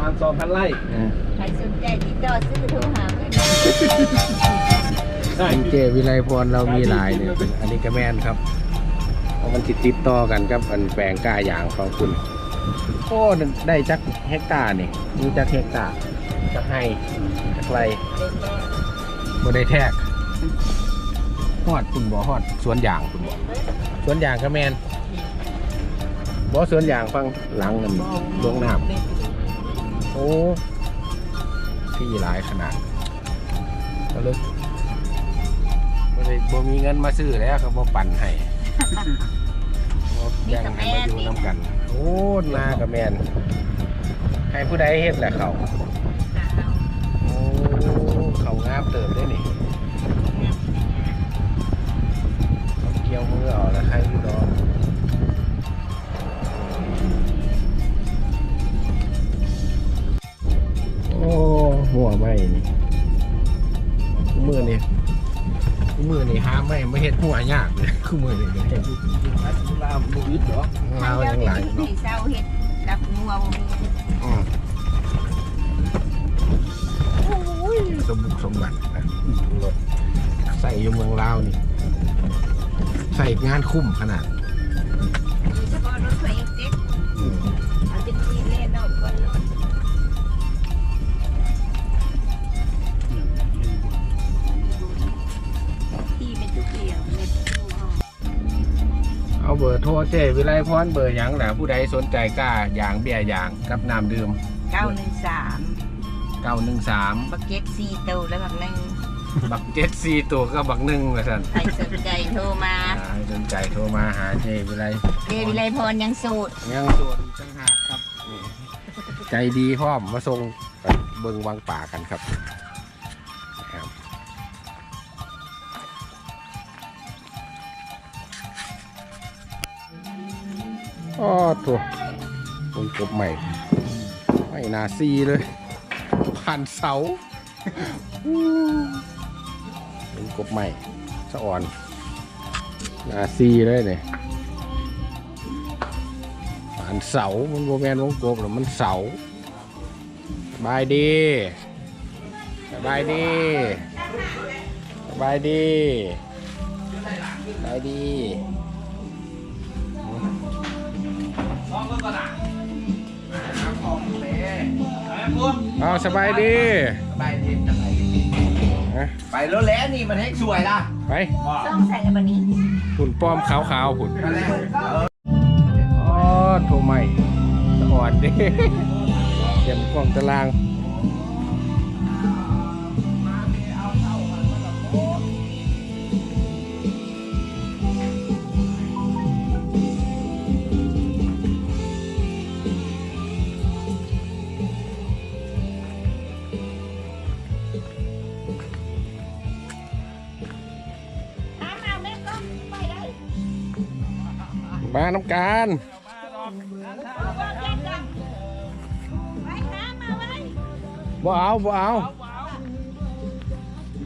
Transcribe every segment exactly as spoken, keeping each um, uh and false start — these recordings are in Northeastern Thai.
ประมาณสองพันไร่ เออ ใครสนใจติดต่อซื้อโทรหาเพิ่น ได้ เจวิไลพรเรามีหลายเนี่ย อันนี้ก็แม่นครับ เพราะมันสิติดต่อกันกับอันแปลงกล้ายางของคุณ โอ้ ได้จักเฮกตาร์นี่ มีจักเฮกตาร์ จักไร่ จักไร่ บ่ได้แทรก ฮอดคุณบ่ ฮอดสวนยางคุณบ่ สวนยางก็แม่น บ่ สวนยางฝั่งหลังนั่น ลงน้ำ โอ้ ที่หลายขนาด ก็เลยบ่ได้ บ่มีเงินมาซื้อแล้ว ก็บ่ปั่นให้ บ่แบ่งให้มาอยู่นำกัน โอ้ นาก็แม่น ให้ผู้ใดเฮ็ดแหละเขา โอ้ เขางามเติบได้นี่ เกี่ยวมือเอาละ ใครอยู่ดอก โอ้ หัวไม้นี่ มื้อนี่ มื้อนี่หาไม้มาเฮ็ดหัวยากเลย คือมื้อนี่ ลาวบ่อึดดอก ลาวยังหลายเนาะ ให้เจ้าเฮ็ดกับงัวบ่มี อืม โอ้ย สมบุกสมบันนะ รถใส่อยู่เมืองลาวนี่ ใส่งานคุ้มขนาด โดยเฉพาะรถไฟเอ็กซ์เจ็ด อืม เอาเต็มที่แน่นอน ที่เป็นทุกอย่าง เอาเบอร์โทรเจ้วิไลพร เบอร์หยังล่ะ ผู้ใดสนใจกล้ายางเบียร์ยางกับน้ำดื่ม เก้าหนึ่งสาม เก้าหนึ่งสาม บักเจ็ดสี่ตัวแล้วบักหนึ่ง บักเจ็ดสี่ตัวกับบักหนึ่งว่าซั่น ใครสนใจโทรมา อ่า ใครสนใจโทรมาหาเจ้วิไล เจ้วิไลพรยังโสด ยังโสดอีกต่างหากครับ นี่ ใจดีพร้อม มาส่งไปเบิ่งวังป่ากันครับ ครับ อ้อ โถ่ วงกบใหม่ ไม่นาซีเลย ผ่านเสา วงกบใหม่ สะอ่อน นาซีเลยเนี่ย ผ่านเสา มันบ่แม่นวงกบหรอก มันเสา สบายดี สบายดี สบายดี สบายดี เอาสบายดี สบายดี สบายดี ฮะ ไปแล้วแหละนี่มันให้สวยล่ะ ไป ต้องใส่อะไรแบบนี้ หุ่นป้อมขาวๆ หุ่น นั่นแหละ เออ อ๋อ โทรใหม่ สะอ่อนเด้ เตรียมกล้องตาราง มาน้ำกัน บ่เอา บ่เอา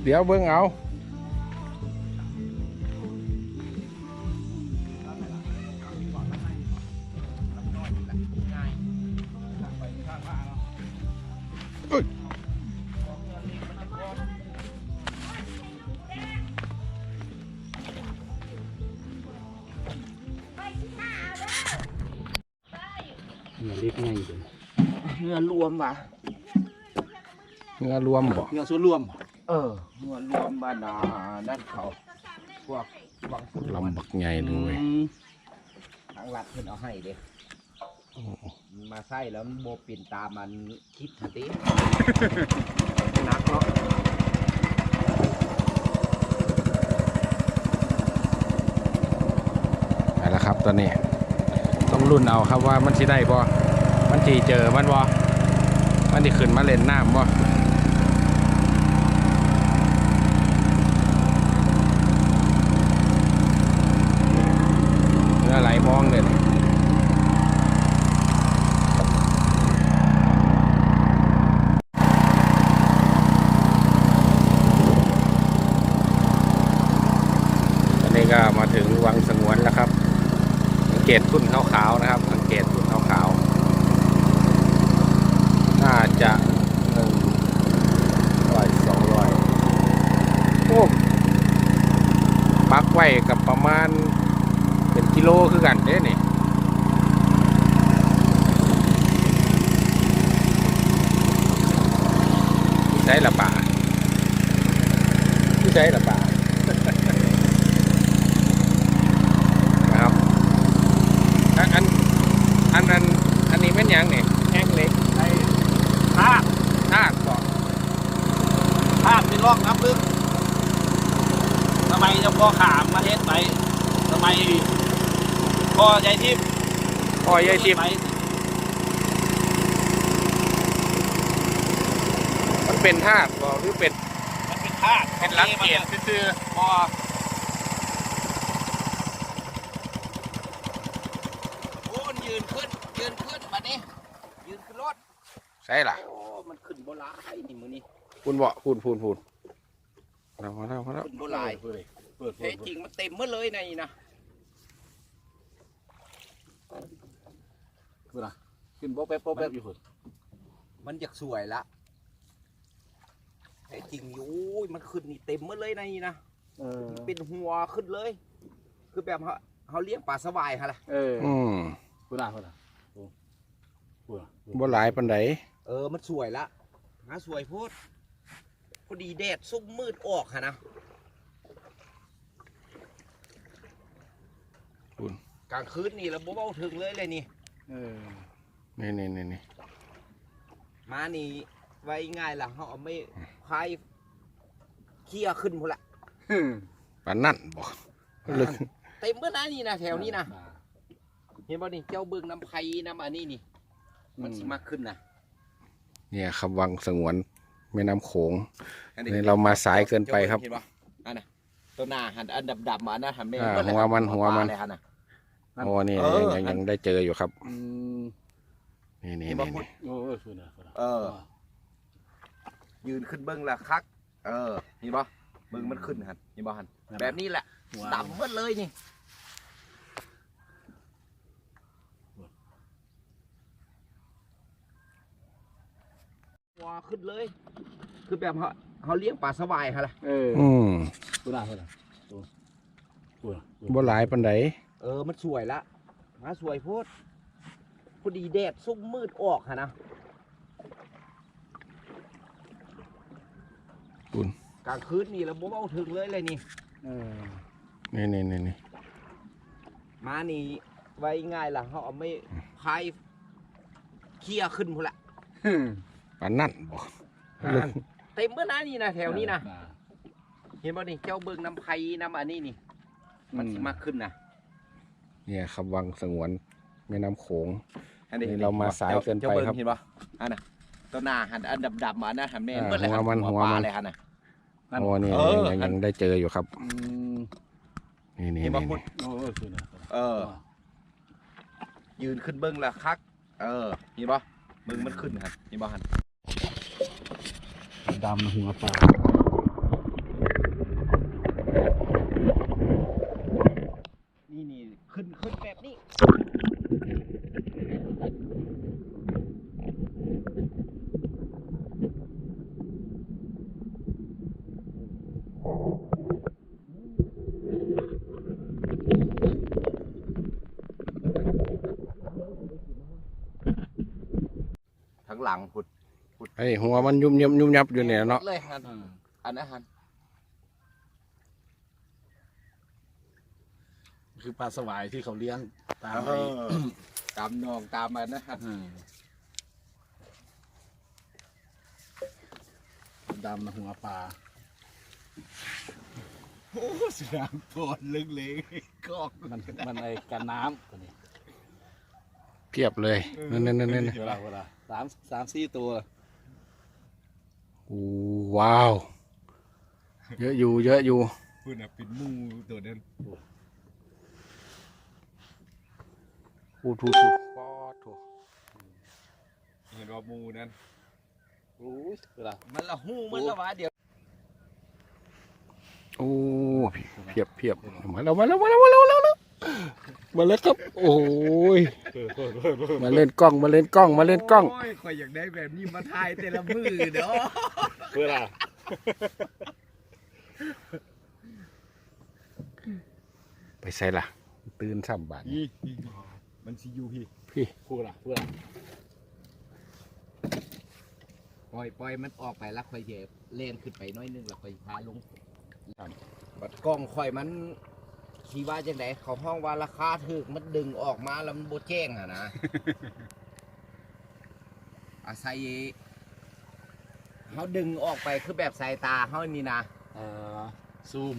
เดี๋ยวเบิ่งเอา เอ้ย เนื้อเล็กไงเด้อ เนื้อรวมว่ะ เนื้อรวมบ่ เนื้อส่วนรวม เออ เนื้อรวมบ้านนานั่นเขา พวกวังสุวรรณ ลำบักใหญ่เลย อืม ทางรัฐเพิ่นเอาให้เด้ อืม มันมาใส่แล้วมันบ่เป็นตามมันคิดหั่นติ หนักเนาะ ไปแล้วครับ ตอนนี้ต้องลุ้นเอาครับว่ามันสิได้บ่ มันสิเจอมันบ่ มันสิขึ้นมาเล่นน้ำบ่ เรือไหลมองเลย ตอนนี้ก็มาถึงวังสงวนแล้วครับ สังเกตทุ่นขาวๆนะครับ สังเกตทุ่นขาวๆ หน้า โลคือกันเด้นี่ ใส่ละป่า ที่ใส่ละป่า นะครับ อัน อัน อันนั้น อันนี้เป็นหยังนี่ แท่งเหล็ก ไอ้ ทาก ทากบ่ ทากที่ร่องน้ำลึก สมัยเจ้าพ่อขามมาเฮ็ดไว้ สมัยพ่อใหญ่ทิพย์ พ่อใหญ่ทิพย์ เฮ็ดไว้ มันเป็นทากบ่ หรือเป็น มันเป็นทาก เป็นหลักเกณฑ์ซื่อๆ บ่ โอ้ มันยืนขึ้น ยืนขึ้นบัดนี้ ยืนขึ้นรถ ใช่ล่ะ โอ้ มันขึ้นบ่หลายนี่มื้อนี้ พูนบ่ พูน พูน พูน มาแล้ว มาแล้ว มาแล้ว ขึ้นบ่หลาย เปิด เปิด เปิด แท้จริงมันเต็มหมดเลยในนี่นะ เวลา ขึ้นบ่แป๊บ บ่แป๊บ อยู่พุ่น มันอยากสวยละ แท้จริงอยู่ โอ้ย มันขึ้นนี่เต็มหมดเลยในนี่นะ เออ เป็นหัวขึ้นเลย คือแบบเฮา เฮาเลี้ยงปลาสวายหั่นล่ะ เออ อืม พุ่นน่ะ พุ่นน่ะ โอ้ พุ่นน่ะ บ่หลายปานใด เออ มันสวยละ หาสวยโพด พอดีแดดซุ่มมืดออกหั่นนะ พุ่น กลางคืนนี่เราบ่เว้าถึงเลยเลยนี่ เออ นี่ นี่ นี่ นี่ มานี่ไว้ง่ายล่ะ เฮาเอาไม้พายเคลียร์ขึ้นพุ่นละ ปานนั่นบ่ ลึก เต็มเบิดนะนี่นะ แถวนี้นะ อ่า เห็นบ่นี่ เจ้าเบิ่งน้ำไผน้ำอันนี้นี่ มันสิมาขึ้นนะ เนี่ยครับ วังสงวนแม่น้ำโขง อันนี้ นี่เรามาสายเกินไปครับ เห็นบ่ อันน่ะ ตัวหน้าหั่น อันดำๆ อันนั้นหั่นแม่น อ่า เบิดเลย หัวมัน หั่น หัวมัน ปลาเลยหั่นน่ะ นั่น โอ้ นี่ เออ ยัง ยัง ยังได้เจออยู่ครับ อืม นี่ นี่ เห็นบ่ นี่ พุทธ นี่ เออ เออ สวยนะ สวยนะ เออ ยืนขึ้นเบิ่งละคัก เออ เห็นบ่ เบิ่งมันขึ้นหั่น เห็นบ่หั่น นั่น แบบนี้แหละ หัว ดำหมดเลยนี่ หัวขึ้นเลย คือแบบเฮา เฮาเลี้ยงปลาสวายหั่นล่ะ เออ อืม พุ่นน่ะ พุ่นน่ะ โอ้ พุ่นน่ะ บ่หลายปานใด เออ มันสวยละ มาสวยโพด พอดีแดดซุ่มมืดออกหั่นนะ พุ่น กลางคืนนี่เราบ่เว้าถึงเลยเลยนี่ เออ นี่ นี่ นี่ นี่ มานี่ไว้ง่ายล่ะ เฮาเอาไม้พายเคลียร์ขึ้นพุ่นละ ปานนั่นบ่ อ่า เต็มเบิดนะนี่นะ แถวนี้นะ อ่า เห็นบ่นี่ เจ้าเบิ่งน้ำไผน้ำอันนี้นี่ มันสิมาขึ้นนะ เนี่ยครับ วังสงวนแม่น้ำโขง อันนี้ นี่เรามาสายเกินไปครับ เจ้าเบิ่งเห็นบ่ อันน่ะ ตัวหน้าหั่น อันดำๆ อันนั้นหั่นแม่น อ่า เบิดเลย หัวมัน หั่น หัว หัวมัน ปลาเลยหั่นน่ะ นั่น โอ้ นี่ เออ ยัง ยัง หั่น ยังได้เจออยู่ครับ อืม นี่ นี่ เห็นบ่ นี่ พุทธ นี่ โอ้ เออ สวยนะ เออ ยืนขึ้นเบิ่งละคัก เออ เห็นบ่ เบิ่งมันขึ้นหั่น เห็นบ่หั่น ดำหัวปลา นี่ นี่ ขึ้น ขึ้นแบบนี้ ทางหลังพุด พุด ไอ้หัวมันยุบยับยุบยับอยู่เนี่ยเนาะ เลยหั่น อืม อันนั้นหั่น คือปลาสวายที่เขาเลี้ยงตาม เออ ไอ้ ตามหนองตามอันนั้นหั่น อืม ดำนะหัวปลา โอ้ เสียงโคตรลึกเลย กล้อง มัน มันไอ้กันน้ำตัวนี้ เพียบเลย เออ นั่นๆๆๆ เวลา เวลา สาม สาม สี่ ตัว โอ้ ว้าว เยอะอยู่ เยอะอยู่ พุ่นน่ะ เป็นหมู่ตัวนั้น โอ้ ถูกๆ ปอดโถ เห็นว่าหมู่นั้น โอ้ย เวลา มันละฮู้มันละวะ เดี๋ยว โอ้ เพียบ เพียบ มาแล้ว มาแล้ว มาแล้ว มาแล้ว มาแล้ว มาแล้วครับ โอ้ย มาเล่นกล้อง มาเล่นกล้อง มาเล่นกล้อง โอ้ย ข้อยอยากได้แบบนี้มาถ่ายแต่ละมื้อเด้อ เวลา ไปใส่ล่ะ ไป ตื่นซ้ำบาดนี้ อี๋ มันสิอยู่พี้ พี้ พูดล่ะ พูดล่ะ ปล่อย ปล่อยมันออกไปแล้วค่อยสิแล่นขึ้นไปหน่อยนึงแล้วค่อยพาลง ครับ บัดกล้องข่อยมัน สิว่าจั่งใด เขาฮ้องว่าราคาถูก มันดึงออกมาแล้วมันบ่แจ้งอะนะ อาศัย เฮาดึงออกไปคือแบบสายตาเฮานี่นะ เอ่อ ซูม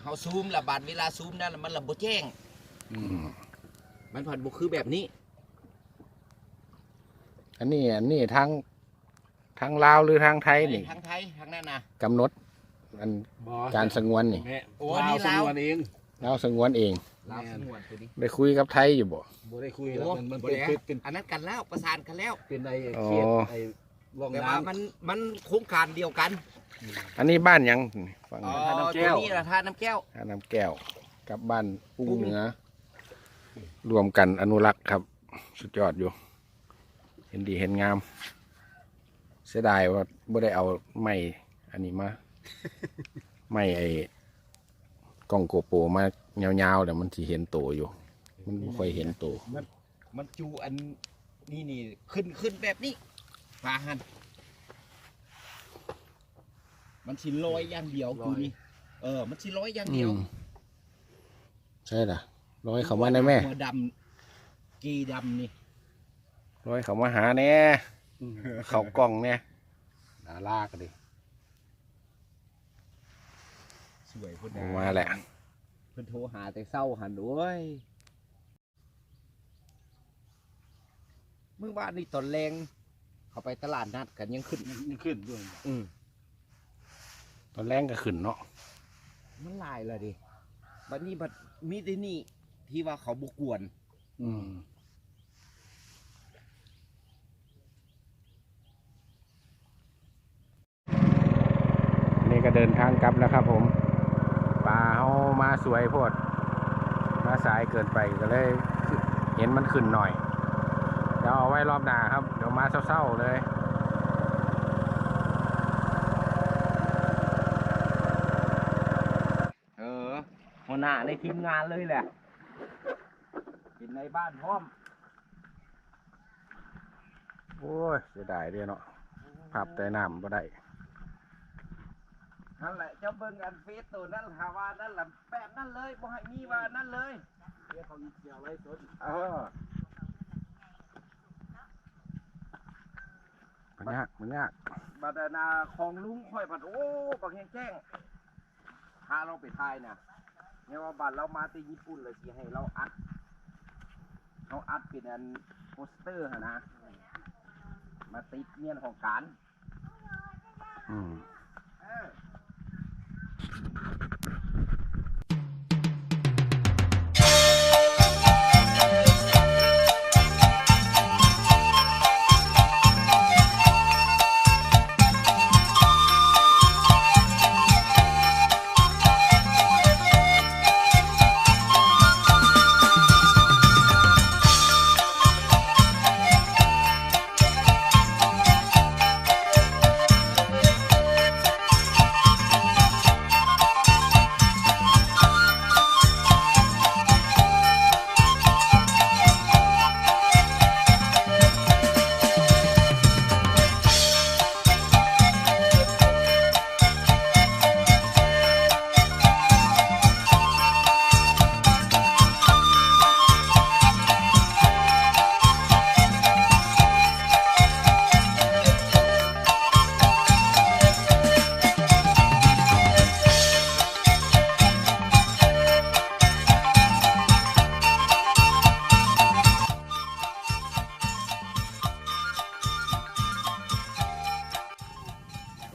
เฮาซูมละ บัดเวลาซูมนั่นมันละบ่แจ้ง อืม มันผัดบ่คือแบบนี้ อันนี้ อันนี้ทาง ทางลาวหรือทางไทยนี่ ทางไทย ทางนั้นนะ กำหนด อัน บ่ การสงวนนี่ แม่ โอ้ ลาว นี่ลาว สงวนเอง ลาวสงวนเอง ลาวสงวนตัวนี้ ได้คุยกับไทยอยู่บ่ บ่ได้คุยแล้ว โอ้ มัน มัน บ่ เป็น ได้ เป็น เป็น อันนั้นกันแล้ว ประสานกันแล้ว เป็นไอ้ อ๋อ เขตไอ้ร่องน้ำ แต่ว่ามัน มันโครงการเดียวกัน อันนี้บ้านหยัง ฝั่ง อ๋อ ท่าน้ำแก้ว ตัวนี้นะ ท่าน้ำแก้ว ท่าน้ำแก้ว กับบ้านปุ้งเหนือ ปุ้ง รวมกันอนุรักษ์ครับ สุดยอดอยู่ เห็นดีเห็นงาม เสียดายว่าบ่ได้เอาไม้อันนี้มา ไม้ไอ้กล้องโกโปรมายาวๆ เดี๋ยวมันสิเห็นโตอยู่ มันบ่ค่อยเห็นโต มัน มันจูอันนี้นี่ ขึ้น ขึ้นแบบนี้ ปลาหั่น มันสิลอยอย่างเดียว ลอย คือนี่ เออ มันสิลอยอย่างเดียว อืม ใช่ล่ะ ลอยเข้ามาได้แม่ หัวดำ กีดำนี่ ลอยเข้ามาหาแน่ อืม เข้ากล้องแน่ ดาราก็ดี สวยพุ้นนะ มาแหละ เพิ่นโทรหาแต่เช้าหั่น โอ้ย มื้อวานนี่ตอนแลง เขาไปตลาดนัดกันยังขึ้น ยัง ยังขึ้นอยู่ อืม ตอนแลงก็ขึ้นเนาะ มันหลายแล้วเด้ บัดนี้บัดมีแต่นี่ที่ว่าเขาบ่กวน อืม นี่ก็เดินทางกลับแล้วครับผม ปลาเฮามาสวยโพด มาสายเกินไปก็เลยเห็นมันขึ้นหน่อย เดี๋ยวเอาไว้รอบหน้าครับ เดี๋ยวมาเช้าๆเลย เออ หัวหน้าในทีมงานเลยแหละ เป็นนายบ้านพร้อม โอ้ย เสียดายเด้เนาะ พับแต่น้ำบ่ได้ นั่นแหละ เจ้าเบิ่งอันเฟซตัวนั้น หาว่านั่นแหละ แบบนั้นเลย บ่ให้มีว่านั่นเลย เดี๋ยวเขาอีกเกี่ยวไลฟ์สด เออ มันยาก มันยาก บัดอันน่ะของลุงข่อยบัด โอ้ บักแฮงแจ้ง พาเราไปถ่ายนะ เนี่ยว่าบัดเรามาแต่ญี่ปุ่นเลยสิให้เราอัด เขาอัดเป็นอันโปสเตอร์หั่นนะ มาติดเมียนของการ อืม เออ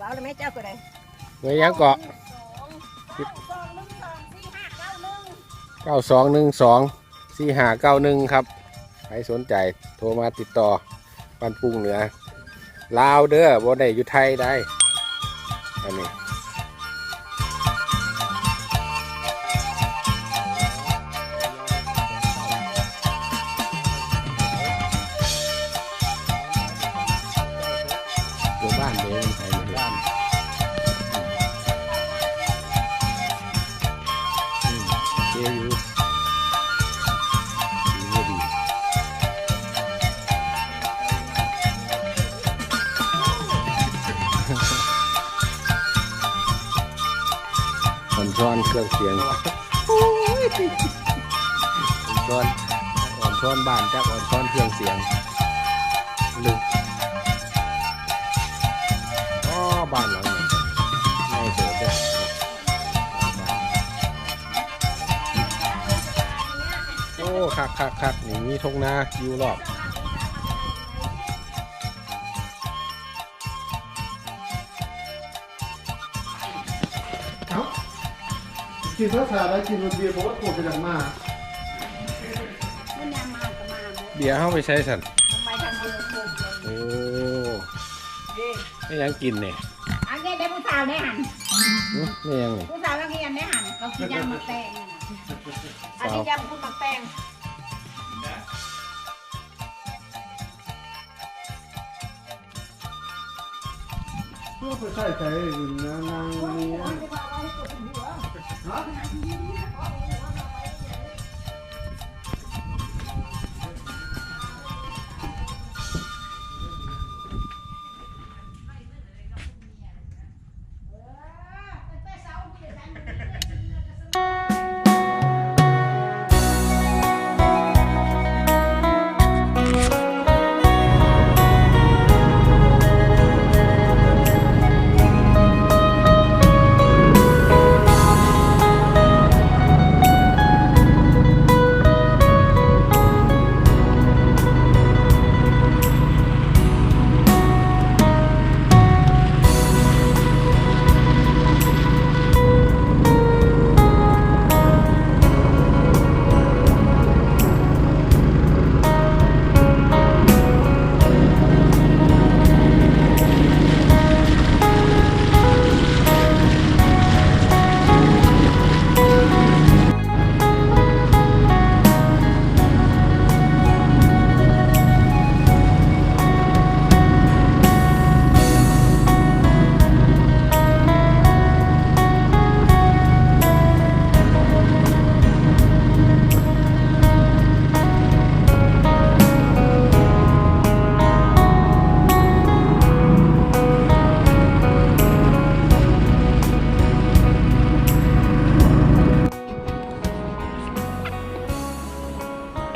ว้าวเลยแม่เจ้าตัวใด เบอร์หยังเกาะ เก้าสองหนึ่งสองสี่ห้าเก้าหนึ่ง เก้าสองหนึ่งสองสี่ห้าเก้าหนึ่ง ครับ ใครสนใจโทรมาติดต่อ บ้านปุ้งเหนือ ลาวเด้อ บ่ได้อยู่ไทยได้ อันนี้ ตัวบ้านเด้ มันไทยมันบ้าน อืม โอเคอยู่ อนเครื่องเสียง อ่อนซ้อน อ่อนซ้อนบ้านจักอ่อนซ้อนเครื่องเสียง ลึก อ๋อ บ้านหลังนี้ ง่ายเติบเด้อ โอ้ คักคักคักนี่มีทุ่งนาอยู่รอบ เอ้า กินภาษาได้กินรถเบียร์ เพราะว่าโทรไปดังมา มันยังมาก็มาบ่ เบียร์เฮาไปใช้สั่น ทำไมทำเยอะโคกเลย โอ้ นี่ยังกินเนี่ย อันนี้ได้ผู้สาวได้หัน หึ นี่ยังนี่ ผู้สาวนักเรียนได้หัน เขากินยำหมากแตงนั่นน่ะ อันนี้ยำคุณหมากแตง เพื่อไปใส่ใส่อื่นนะนางนี่ ฮะ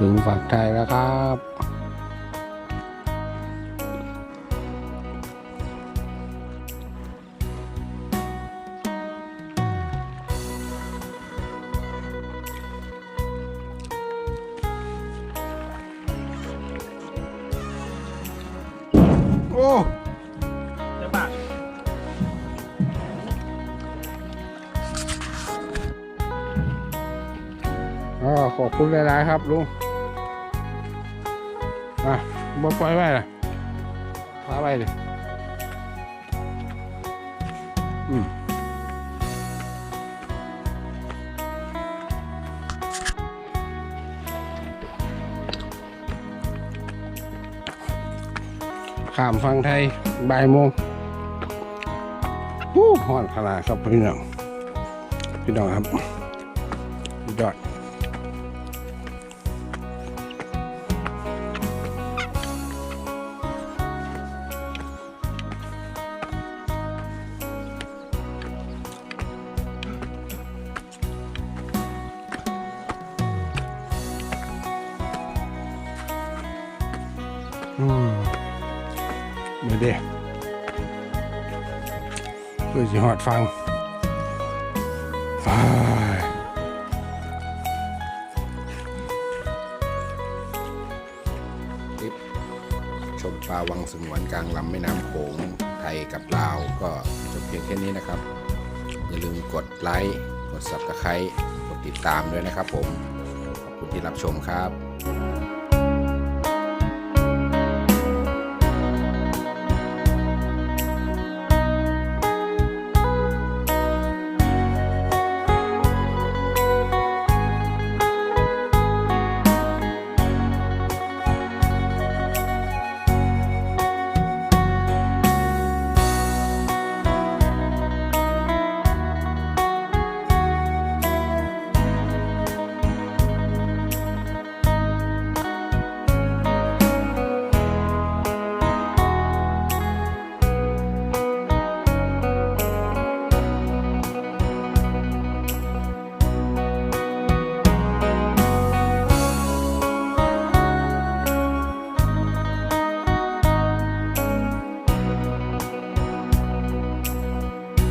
ถึงฝั่งไทยแล้วครับ โอ้ จะบาด อ่า ขอบคุณหลายๆครับลุง อ่ะ บ่ปล่อยไว้ล่ะ พาไปดิ อืม ข้ามฝั่งไทยบ่ายโมง อู้ ฮ้อนขนาดครับพี่น้อง พี่น้องครับ สุดยอด อืม นี่เด้ เพื่อสิฮอดฝั่ง ไป คลิปชมปลาวังสงวนกลางลำแม่น้ำโขงไทยกับลาวก็จบเพียงแค่นี้นะครับ อย่าลืมกดไลค์ กด Subscribe กดติดตามด้วยนะครับผม ขอบคุณที่รับชมครับ